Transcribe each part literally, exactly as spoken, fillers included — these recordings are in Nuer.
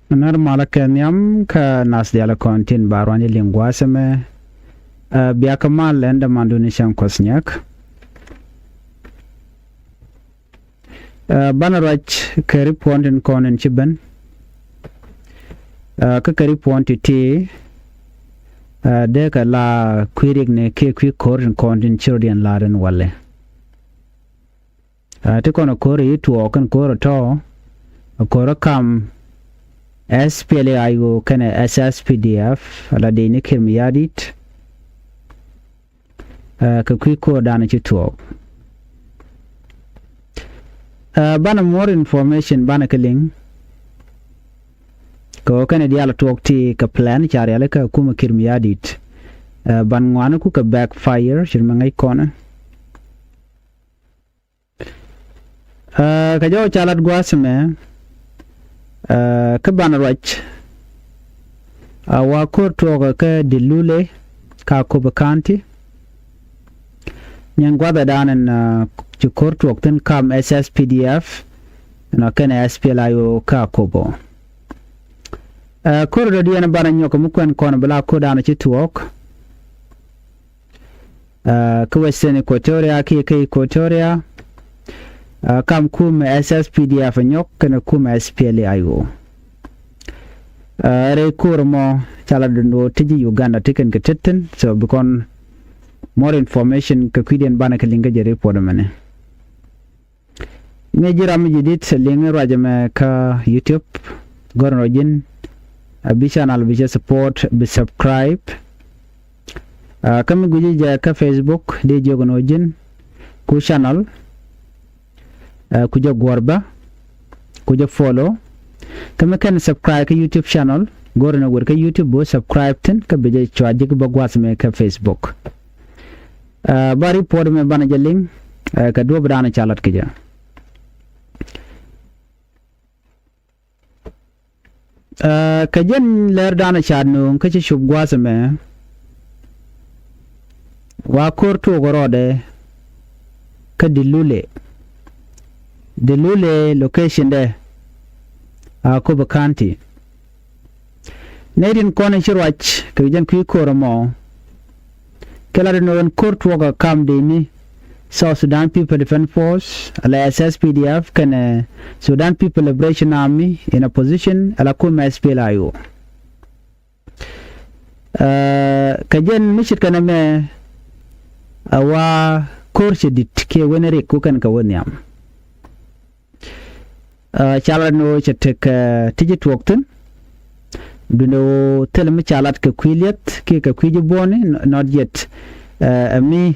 Nɛr malä kɛ nhiam kä nath diaal kɔn tin ba ruany liŋ gua̱a̱th ɛmɛ. Ɛ, bia kɛ mal ɛn dämandun cäŋ Kuɔth Nyak. Ɛ, banɛ ruac kɛ ripuɔn tin kɔn in ci ben. Ɛ, kä kɛ ripuɔn ti̱ti̱, ɛ, dee kɛ la kui̱ rikni kiɛ kui̱ ko̱r tin kɔn tin ci rɔ̱diɛn la̱r in walɛ. Ɛ, ti kɔn ɛ ko̱r i̱ tuɔɔk kɛn ko̱r ɛ tɔ̱, ɛ ko̱r ɛ kam S P L A I O kɛnɛ S S P D F, ala dee ni Kiir Mayardit. Ɛ, kɛ kui̱ ko̱r danɛ ci tuɔɔk. Ɛ, banɛ more information banɛ kɛ liŋ. Kɛ ɣöö kɛnɛ diaal tuɔɔk ti kɛ plan ca riali kä kumɛ Kiir Mayardit. Ɛ, ban ŋuani ku kɛ backfire, cir mɛ ŋäc kɔnɛ. Ɛ, kɛ jɔw ca lat gua̱a̱th mɛ, ɛ, kä banɛ ruac, ɛ, wa ko̱r tuɔɔk kä Dilule, kä Akobo County. Nyɛn gua̱a̱th ɛ da̱a̱n ɛn, ɛ, ci ko̱r tuɔɔk thi̱n kam S S P D F, ɛnɔ kɛnɛ S P L A I O kä Akobo. Ɛ, ko̱r dɔ̱diɛn banɛ nyɔk mi kuɛn kɔn bi la ko̱r da̱a̱n ci tuɔɔk. Ɛ, kä Western Equatoria kiɛ kä Equatoria, ɛ, kam kumɛ S S P D F nyɔk kɛnɛ kumɛ S P L A I O. Ɛ, rɛy ko̱r mɔ ca la dundɔ ti ji̱ Uganda ti kɛn kɛ tethin, so bi kɔn more information kɛ kui̱diɛn banɛ kɛ liŋ kä jɛ report mɛnɛ. Mi ji̱ ram mi ji̱ dit liŋ ruac ɛmɛ kä YouTube, gɔr nɔ ji̱n, ɛ, bi channel bi cɛ support, bi subscribe. Ɛ, kä mi gui̱ci jɛ kä Facebook, di jiök nɔ ji̱n, ku channel, ɛ, ku jɛ guɔ̱r bä, ku jɛ follow. Kä mi kɛn subscribe kä YouTube channel, gɔr nɔ wër kä YouTube bä subscribe thi̱n, kä bi jɛ cua ji̱k bä gua̱th mɛ kä Facebook. Ɛ, ba report mɛ banɛ jɛ liŋ, ɛ, kɛ duɔ̱p danɔ ca lat kɛ jɛ. Ɛ, kɛ jɛn lɛr danɔ ca nööŋ kä ci cup gua̱a̱th ɛmɛ. Wa ko̱r tuɔɔk rɔɔdɛ kä Dilule. Dilule location dɛ Akobo County. Nɛy tin kɔn in ci ruac kɛ jɛn kui̱ ko̱r ɛmɔ. Kɛ lat in ɣän ko̱r tuɔɔk ɛ kam dee ni South Sudan People Defense Force, ala S S P D F, kɛnɛ Sudan People Liberation Army in opposition, ala kumɛ S P L A I O. Ɛ, kɛ jɛn mi ce̱tkɛ nɛmɛ, ɛ wa ko̱r cɛ di̱t kiɛ wen rik ku kɛn kɛ wen nhiam. Ɛ, ca lat ni ɣöö cɛ tek, ɛ, ti ji̱ tuɔɔk thi̱n. Duundɛ ɣöö thilɛ mi ca lat kɛ kui̱ li̱eth kiɛ kɛ kui̱ ji̱ buɔ̱ɔ̱ni, not yet. Ɛ, ɛ mi,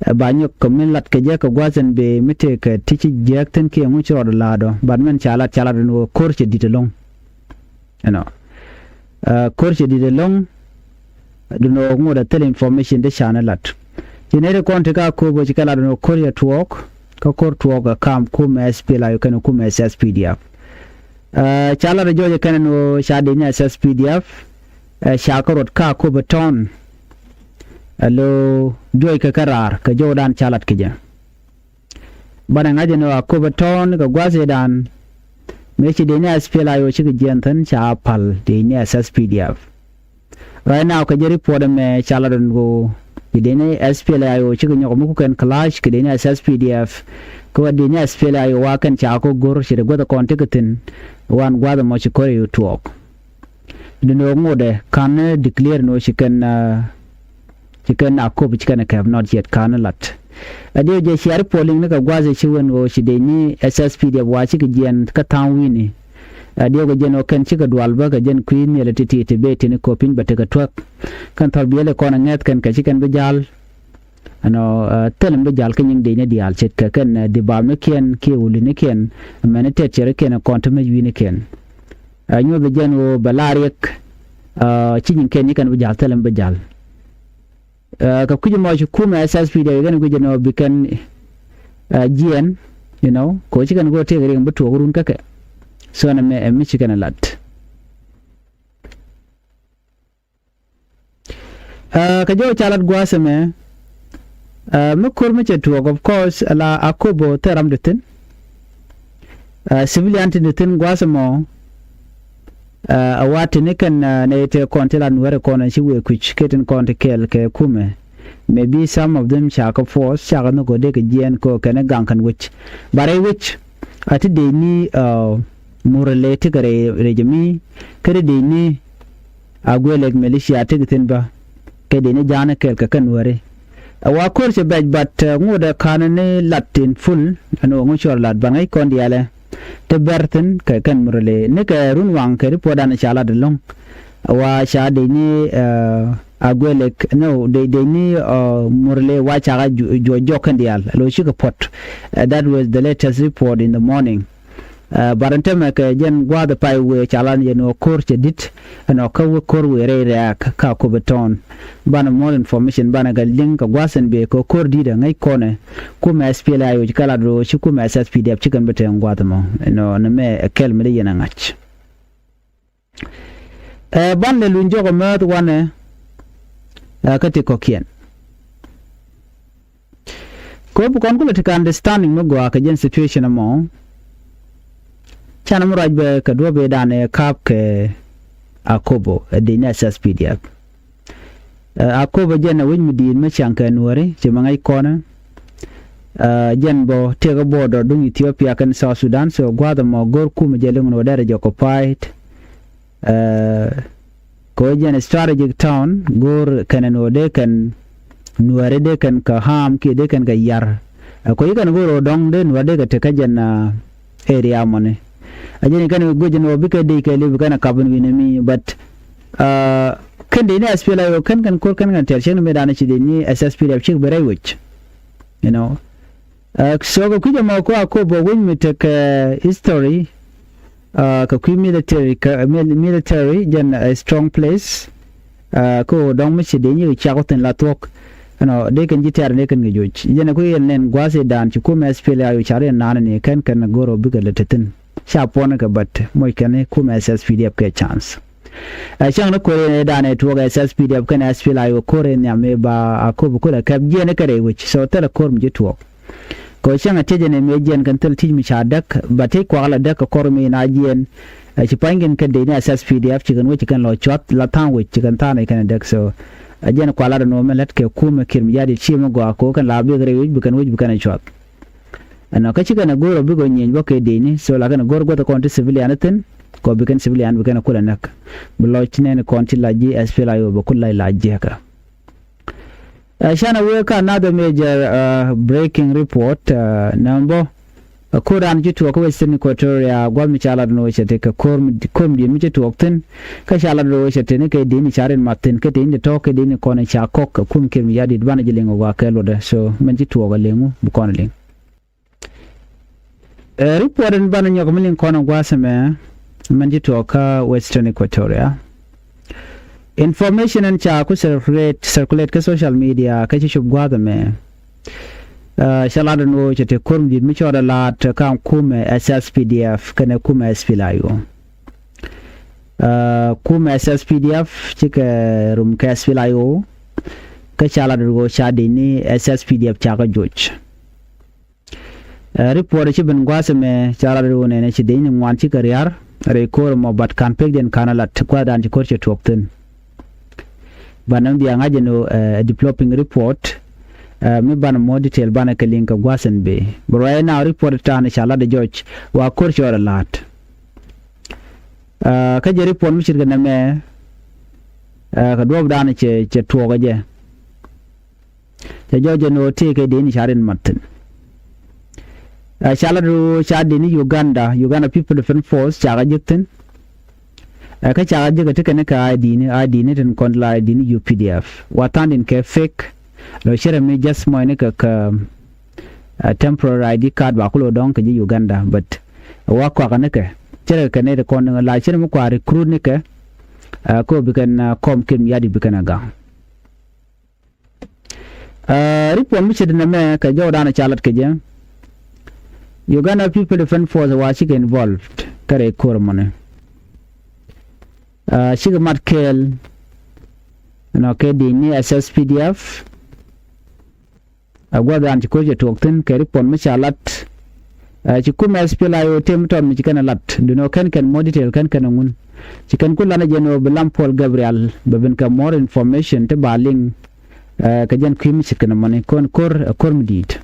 ɛ, ba nyɔk kɛ mi lat kɛ jɛ kɛ gua̱th ɛn bëë mi tëëkɛ ti ci jiääk thi̱n kiɛ ŋu ci rɔɔdɛ la̱a̱dɔ. But mɛn ca lat, ca lat duundɛ ɣöö ko̱r cɛ di̱t ɛlɔ̱ŋ. Ɛnɔ. Ɛ, ko̱r cɛ di̱t ɛlɔ̱ŋ. Duundɛ ɣöö ŋot ɛ thil information ti canɛ lat. Ci nɛy ti kɔn ti ka Akobo ci kɛ lat duundɛ ɣöö ko̱r cɛ tuɔɔk, kä ko̱r tuɔɔk ɛ kam kumɛ S P L A I O kɛnɛ kumɛ S S P D F. Ɛ, ca lat ɛ jɔɔcɛ kɛnɛ ni ɣöö ca dee ni S S P D F, ɛ, ca kä ruɔt kä Akobo town. Ɛ lo juɔc kɛ kä raar kɛ jɔwdan ca lat kɛ jɛ. Banɛ ŋa̱c ɛn ɣöö Akobo town kɛ gua̱a̱th ëëdan mëë ci dee ni S P L A I O cikɛ jiɛɛn thi̱n ca pal dee ni S S P D F. Right now kɛ jɛ report ɛmɛ ca lat ɛn ɣöö ci dee ni S P L A I O cikɛ nyɔk mi kukɛn clash kɛ dee ni S S P D F. Kɛ wä dee ni S P L A I O wa kɛn ca kɔ go̱r ci dee guäth kɔn tekɛ thi̱n. Wan gua̱a̱th ɛmɔ ci ko̱r ɛ tuɔɔk. Duundɛ ɣöö ŋotdɛ ka̱n declare ni ɣöö ci kɛn, ɛ, ci kɛn Akobo ci kɛn kɛp, not yet, ka̱n lat. Ɛ diɛw jɛ ciɛ report liŋ ni kɛ gua̱a̱th ɛ ci wen ɣöö ci dee ni S S P D F wa cikɛ jiɛɛn kä tha̱a̱ŋ wi̱i̱ni. Ɛ diɛw kɛ jɛn ɣöö kɛn cikɛ dual bä kɛ jɛn kui̱ nhiɛlɛ ti̱ti̱ ti bëë tini Kopiny bɛ tekɛ tuäk. Kɛn thɔl biɛli kɔn ɛ ŋɛ̈th kɛn kɛ ci kɛn bi ja̱l. Ɛnɔ, ɛ, thilɛ mi bi ja̱l kä nyiŋ dee ni diaal ce̱tkɛ kɛn, ɛ, dibapnikiɛn kiɛ wulinikiɛn, mɛni tɛt cɛrikiɛn kɔn ti mec wi̱i̱nikiɛn. Ɛ, nyuɔth jɛn ɣöö bɛ la riɛk, ɛ, ci nyiŋ kɛn ni kɛn bi ja̱l, thilɛ mi bi ja̱l. Ɛ, kɛ kui̱c mɔ ci kumɛ S S P D F kɛn kui̱c ɛn ɣöö bi kɛn, ɛ, jiɛɛn, you know, kɛ ɣöö ci kɛn go̱o̱r tëëk riɛk bi tuɔɔk run kä kɛ. So ɛn ɛmɛ ɛ mi ci kɛn ɛ lat. Ɛ, kɛ jɔw ca lat gua̱a̱th ɛmɛ, ɛ, mi ko̱r mi cɛ tuɔɔk, of course, ala Akobo thil ram ti thi̱n. Ɛ, civilian tin ti thi̱n gua̱a̱th ɛmɔ, Ɛ wa tini kɛn nɛy tëë kɔn ti la Nuäri kɔn ci wëë kui̱c kɛ tin kɔn ti kɛɛl kɛ kumɛ. Maybe some of them ca kɛ force, ca kɛ nhök kɛ dee kɛ jiɛɛn kɛ kɛn gaŋ kɛn wec. Ba rɛy wec a ti dee ni Murle ti kɛ rɛy jɛ mi kä ti dee ni Aguelek militia ti kɛ thin bä kɛ dee ni ja̱a̱n kɛɛl kɛ kɛn Nuäri. Ɛ wa ko̱r cɛ bɛc, but ŋot ɛ ka̱n ni lat in full ɛn ɣöö ŋu cɔr lat ban ŋäc kɔn diaalɛ. Ti bɛr thi̱n kɛ kɛn mi rɔ lɛ nikɛ run waŋ kɛ report dan ca lat ɛlɔ̱ŋ. Wa ca dec ni Aguelek, no, dec ni Murle wa cakɛ juɔc jɔk kɛn diaal lo cikɛ puɔt. That was the latest report in the morning. But ɛn tämɛ kɛ jɛn gua̱a̱th pay wëë ca lat yɛn ɣöö ko̱r cɛ di̱t ɛn ɣöö kä wä ko̱r wëë rɛy rɛ̈ɛ̈k ka Akobo town. Banɛ more information, banɛ kɛ liŋ kɛ gua̱a̱th ɛn bëë kɛ ko̱r di̱t ɛ ŋäc kɔnɛ. Kumɛ S P L A I O ci kɛ lat röö ci kumɛ S S P D F ci kɛn bi tɛŋ gua̱a̱th ɛmɔ. Ɛnɔ ni mɛ ɛ kɛl mi dee yɛn ɛ ŋa̱c. Ɛ ban lɛ luny jɔk ɛ määth wanɛ ɛ kä ti kɔ̱kiɛn. Kɛ ɣöö bi kɔn kulɛ ti kɛ understanding mi gɔaa kɛ jɛn situation ɛmɔ. Canɛ mi ruac bɛ kɛ duɔ̱p ëëdan ɛ ka̱p kɛ Akobo ɛ dec ni S S P D F. Ɛ Akobo jɛn ɛ wec mi di̱i̱t mi caŋ kɛ Nuäri ci mi ŋäc kɔnɛ. Ɛ jɛn bä tëëk ɛ border duŋ Ethiopia kɛn South Sudan, so gua̱a̱th ɛmɔ go̱r kumɛ jɛ liŋ ni wä dɛrɛ jɛ occupied. Ɛ kɛ ɣöö jɛn strategic town go̱r kɛn ɛn ɣöö dee kɛn Nuäri dee kɛn kɛ harm kiɛ dee kɛn kɛ yar. Ɛ kɛ ɣöö ci kɛn go̱r ɣöö dɔ̱ŋ dee Nuäri dee kɛ te kä jɛn area mɔni. A jɛn kɛn go̱r jɛn ɣöö bikɛ dee kɛ li̱w bi kɛn ɛ kap in wi̱n ɛmi, but kɛn dee ni S P L A I O kɛn kɛn ko̱r kɛn kɛn tɛr cɛn mëëdan ci dee ni S S P D F cik bi rɛy wec. You know. Ɛ so kɛ kui̱c ɛmɔ kɛ Akobo wec mi tekɛ history. Ɛ kɛ kui̱ military, kɛ military jɛn a strong place. Ɛ kä ɣöö dɔ̱ŋ mi ci dee nyik ciak wä thi̱n la thuɔ̱k. Ɛnɔ dee kɛn ji̱ tɛ̈r dee kɛn kɛ joc jɛn ɛ kui̱ yɛn nɛn gua̱a̱th ëëdan ci kumɛ S P L A I O ca riɛn naanɛ ni kɛn kɛn go̱r ɣöö bikɛ lät te thi̱n. Ca puɔ̱n kɛ, but moc kɛn kumɛ S S P D F kɛ chance. Ɛ cäŋ ni ko̱r in ëëdan ɛ tuɔɔk S S P D F kɛn S P L A I O ko̱r in nhiam mëë ba Akobo kulɛ kɛp jiɛn ikɛ rɛy wec, so thilɛ ko̱r mi ji̱ tuɔɔk. Kɛ cäŋ ɛ tiec in ɛ mëë jiɛn kɛn thil ti̱c mi ca däk, ba tiec kuak la däk kɛ kɔr mi in a jiɛn. Ɛ ci pa̱nykiɛn kɛ dec ni S S P D F ci kɛn wec ci kɛn lɔ cuath la tha̱a̱ŋ wec ci kɛn tha̱a̱ŋ wec kɛn ɛ däk, so ɛ jɛn kual lat ɛn ɣöö mɛn lät kɛ kumɛ Kiir Mayardit ci mi gɔaa kɛ ɣöö kɛn la bik rɛy wec bi kɛn wec bi kɛn ɛ cuath. Ɛnɔ kä ci kɛn ɛ go̱o̱r ɔ bikɛ nyieny bä kɛ dec ni, so la kɛn ɛ go̱o̱r guäth kɔn ti civilian thi̱n. Kɔ bi kɛn civilian bi kɛn ɛ kulɛ näk. Bi lɔc nɛn kɔn ti la ji̱ S P L A I O bɛ kul la ji̱ kä. Ɛ canɛ wee kä another major breaking report. Nɛmɛ bä ɛ ko̱r dan ci tuɔɔk kä Western Equatoria gua̱th mi ca lat ni wecɛ ti kɛ ko̱r mi di̱i̱t mi ci tuɔɔk thi̱n. Kä ca lat ni wecɛ ti ni kɛ dec ni ca rin mat thi̱n kä dec ni tɔ̱ kɛ dec ni kɔn ca kɔk kɛ kum Kiir Mayardit banɛ ji̱ liŋ ɛ gua̱a̱ kɛ luɔtdɛ, so mɛn ci tuɔɔk ɛ liŋ wä bi kɔn liŋ. Ɛ report in banɛ nyɔk mi liŋ kɔn ɛ gua̱a̱th ɛmɛ mɛn ci tuɔɔk kä Western Equatoria. Information in ca ku circulate, circulate kä social media kä ci cop gua̱a̱th ɛmɛ. Ɛ ca lat ɛn ɣöö cɛ te ko̱r mi di̱i̱t mi cɔɔdɛ laat kä kumɛ S S P D F kɛnɛ kumɛ S P L A I O. Ɛ kumɛ S S P D F cikɛ rum kɛ S P L A I O. Kä ca lat ɛn ɣöö ca dec ni S S P D F ca kɛ joc. Ɛ report ci ben gua̱a̱th ɛmɛ ca lat ɣöö nɛnɛ ci dec ni ŋuan cikɛ ria̱r rɛy ko̱r ɛmɔ, but ka̱n pekdiɛn ka̱n a lat gua̱a̱thdan ci ko̱r cɛ tuɔɔk thi̱n. Banɛ mi bia ŋa̱c ɛn ɣöö ɛ developing report. Ɛ mi banɛ more detail banɛ kɛ liŋ kɛ gua̱a̱th ɛn bëë, but right now report ta̱a̱n ca lat ɛ jɔc wa ko̱r cɛ ɣɔr ɛ la̱a̱t. Ɛ kä jɛ report mi ce̱tkɛ nɛmɛ ɛ kɛ duɔ̱ɔ̱pdan cɛ, cɛ tuɔɔk ɛ jɛ. Cɛ jɔɔc ɛn ɣöö tëëkɛ dec ni ca rin mat thi̱n. Ɛ ca lat ɣöö ca dec ni Uganda, Uganda People Defense Force cakɛ jek thi̱n. Ɛ kä cakɛ jek ɛ ti kɛn kɛ I D ni, I D ni tin kɔn la I D ni U P D F. Wa tha̱a̱ŋ din kɛ fake. Lɔ cierɛ mi just mɔc ni kɛ kɛ ɛ temporary I D card ba ku lo̱ dɔ̱ŋ kɛ ji̱ Uganda, but ɛ wa kɔakɛ ni kɛ cierɛ kɛ nɛy ti kɔn la cierɛ mi kua recruit ni kɛ. Ɛ kä bi kɛn kɔm Kiir Mayardit bi kɛn ɛ gaŋ. Ɛ report mi ce̱t nɛmɛ kɛ jɔwdan ca lat kɛ jɛ. Uganda People Defense Force wa cikɛ involved kä rɛy ko̱r mɔni. Ɛ cikɛ mat kɛɛl ɛnɔ kɛ dec ni S S P D F. Ɛ gua̱thdan ci ko̱r cɛ tuɔɔk thi̱n kɛ report mi ca lat. Ɛ, ci kumɛ S P L A I O tëë mi tɔt mi ci kɛn ɛ lat, duundɛ ɣöö kɛn kɛn more detail, kɛn kɛn ɛ ŋun. Ci kɛn ku lanɛ jɛn ɣöö bi Lam Paul Gabriel bɛ ben kɛ more information ti ba liŋ, ɛ, kɛ jɛn kui̱ mi ce̱tkɛ nɔmɔni kɔn ko̱r, ɛ, ko̱r mi di̱i̱t.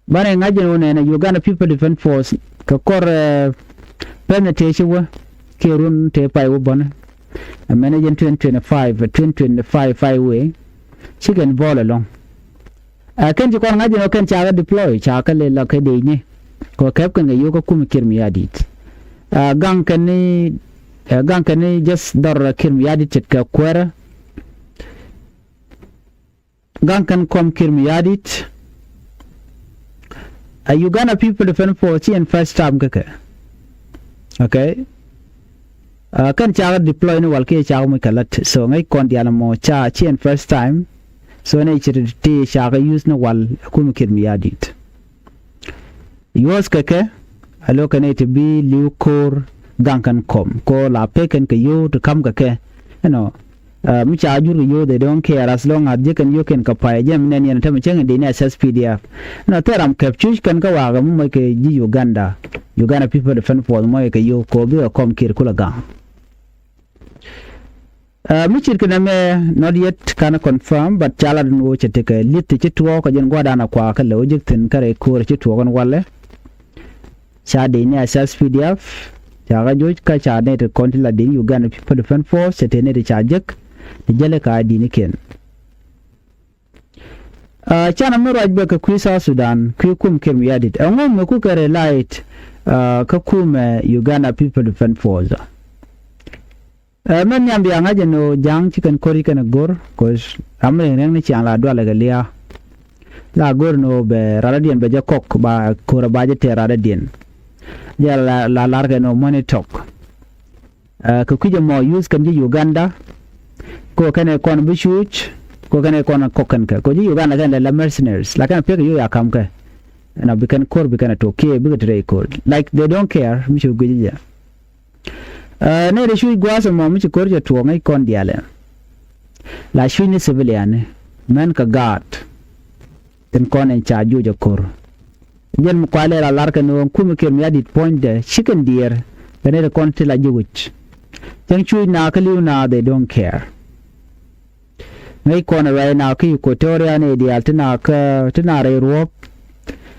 Banɛ ŋa̱c jɛn ɣöö nɛnɛ Uganda People Defence Force kɛ kɔr, ɛ, pɛn ɛ tëë ci wä kiɛ run tëë pay wä bɔnɛ. Ɛ mɛnɛ jɛn twenty twenty-five, twenty twenty-five pay wëë, ci kɛn bɔɔl ɛlɔ̱ŋ. Ɛ, kɛn ci kɔn ŋa̱c jɛn ɣöö kɛn cakɛ deploy, cakɛ lɛ la kɛ dec ni. Kɛ kɛp kɛn kɛ yio̱w kä kum Kiir Mayardit. Ɛ, gaŋ kɛn ni, ɛ, gaŋ kɛn ni just dhɔr Kiir Mayardit ce̱tkɛ kuäärä. Gaŋ kɛn kɔm Kiir Mayardit. Ɛ, Uganda People Defence Force ci ɛn first time kä kɛ. Okay. Ɛ, kɛn cakɛ deploy ni wal kiɛ cakɛ muc kɛ lat. So ŋäc kɔn diaal ɛmɔ ca ci ɛn first time. So nɛ ci ti cakɛ use ni wal ɛ kum Kiir Mayardit. Use kɛ kɛ, a lo̱kɛ ni ti bi li̱w ko̱r gaŋ kɛn kɔm. Ko̱r la pek kɛn kɛ yio̱w ti ka̱m kɛ kɛ. Ɛnɔ, ɛ, mi ca jur kɛ yio̱w, they don't care as long as ji̱ kɛn yio̱w kɛn kɛ pay. Jɛn mi nɛn yɛn tämɛ cäŋ in dec ni ɛ S P D F. Ɛnɔ, thil ram kɛp cuc kɛn kä wakä mi moc kɛ ji̱ Uganda. Uganda People Defence Force moc kɛ yio̱w ko̱r bikɛ kɔm Kiir kulɛ gaŋ. Ɛ, mi ce̱tkɛ nɛmɛ not yet canɛ confirm, but ca lat ɛn ɣöö cɛ tekɛ li̱th ti ci tuɔɔk kɛ jɛn gua̱a̱thdan a kuakä lɛ wä jek thi̱n kä rɛy ko̱r ci tuɔɔk ɛn walɛ. Ca dec ni a S P D F, ca kä joc kä ca nɛy ti kɔn ti la dec ni Uganda People Defence Force, cɛ te nɛy ti ca jek, ti jälɛ ka di̱nikiɛn. Ɛ, canɛ mi ruac bä kɛ kui̱ South Sudan, kui̱ kum Kiir Mayardit. Ɛŋu mi kukɛ rely, ɛ, kä kumɛ Uganda People Defence Force? Ɛ, mɛn nhiam bia ŋa̱c ɛn ɣöö ja̱a̱ŋ ci kɛn ko̱r ci kɛn ɛ go̱r, 'cause ram mi riɛŋ riɛŋ ni ciaŋ la dualɛ kɛ lia̱a̱. La go̱r ɛn ɣöö bɛ raradiɛn bɛ jɛ kɔk ba ko̱r ɛ ba jɛ tɛɛr raradiɛn. Jɛ la, la lar kɛn ɣöö money talk. Ɛ, kɛ kui̱c ɛmɔ use kɛn ji̱ Uganda. Kɛ ɣöö kɛn ɛ kɔn bi cuuc, kɛ ɣöö kɛn ɛ kɔn kɔk kɛn kɛ. Kɛ ɣöö ji̱ Uganda kɛn lɛ la mercenaries. La kɛn ɛ piɛk ɛ yo̱o̱ ya ka̱m kɛ. Ɛn ɔ bi kɛn ko̱r bi kɛn ɛ tuɔɔk kiɛ bikɛ te rɛy ko̱r. Like they don't care, mi cu guic jɛ. Ɛ, nɛy ti cuc gua̱a̱th ɛmɔ mi ci ko̱r cɛ tuɔɔk ŋäc kɔn diaalɛ. La cuc ni civilian ni, mɛn kɛ gaat. Tin kɔn ɛn ca juuc ɛ ko̱r. Jɛn mi kualɛ la lar kɛ ni ɣöö kumɛ Kiir Mayardit puɔ̱nydɛ ci kɛn diɛɛr. Kɛ nɛy ti kɔn ti la ji̱ wi̱c. Cäŋ cuc na kä li̱w na, they don't care. Ŋäc kɔn ruac na kä Equatoria ni diaal ti na kä, ti na rɛy ruɔ̱p.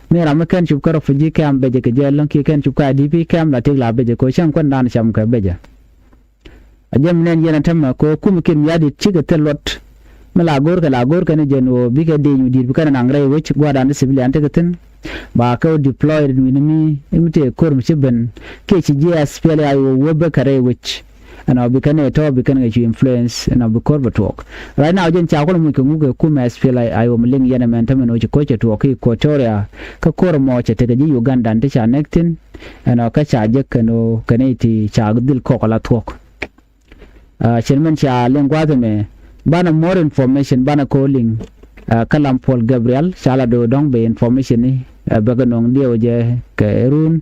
Mi ram mi kɛn cup kä refugee camp becɛ kɛ jɛ läŋ kiɛ kɛn cup kä I D P camp la tik la becɛ kɛ cäŋ kuɛn dan cam kɛ becɛ. A jɛ mi nɛn yɛn a tämɛ kɛ kum Kiir Mayardit cikɛ thil luɔt. Mi la go̱o̱rkɛ la go̱o̱rkɛ ni jɛn ɣöö bikɛ dec mi di̱i̱t bi kɛn a naŋ rɛy wec gua̱a̱r dan ti civilian tekɛ thi̱n. Ba kɛ wä deployed mi ni mi, mi tëë ko̱r mi ci ben kiɛ ci ji̱ S P L A I O wä bä kɛ rɛy wec. Ɛn ɔ bi kɛn ɛ tɔ̱ bi kɛn kɛ cu influence ɛn ɔ bi ko̱r bɛ tuɔɔk. Right now jɛn ca kulɛ muc kɛ ŋuk kɛ kumɛ S P L A I O mi liŋ yɛn ɛmɛn tämɛ ni ɣöö ci ko̱r cɛ tuɔɔk kä Equatoria. Kä ko̱r ɛmɔ cɛ tekɛ ji̱ Uganda ti ca nɛk thi̱n. Ɛn ɔ kä ca jek kɛn ɣöö kɛn i̱ ti ca dhil kɔk ala thuɔ̱k. Ɛ, cin min ca liŋ gua̱a̱th ɛmɛ banɛ more information banɛ ko̱ liŋ. Ɛ, kä Lam Paul Gabriel ca la do̱o̱ dɔ̱ŋ bɛ information ni, ɛ, bɛ kɛ nöŋ diɛw jɛ kɛ run.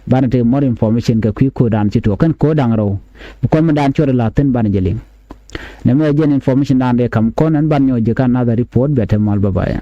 Banɛ te more information kɛ kui̱ ko̱o̱dan ci tuɔɔk kɛn ko̱o̱dan rɛw. Bi kɔn mi daan cuɔt la thi̱n banɛ jɛ liŋ. Nɛ mɛ jɛn information daan dee kam kɔn ɛn ban nyɔk jɛ kä another report bɛ te mal bye bye.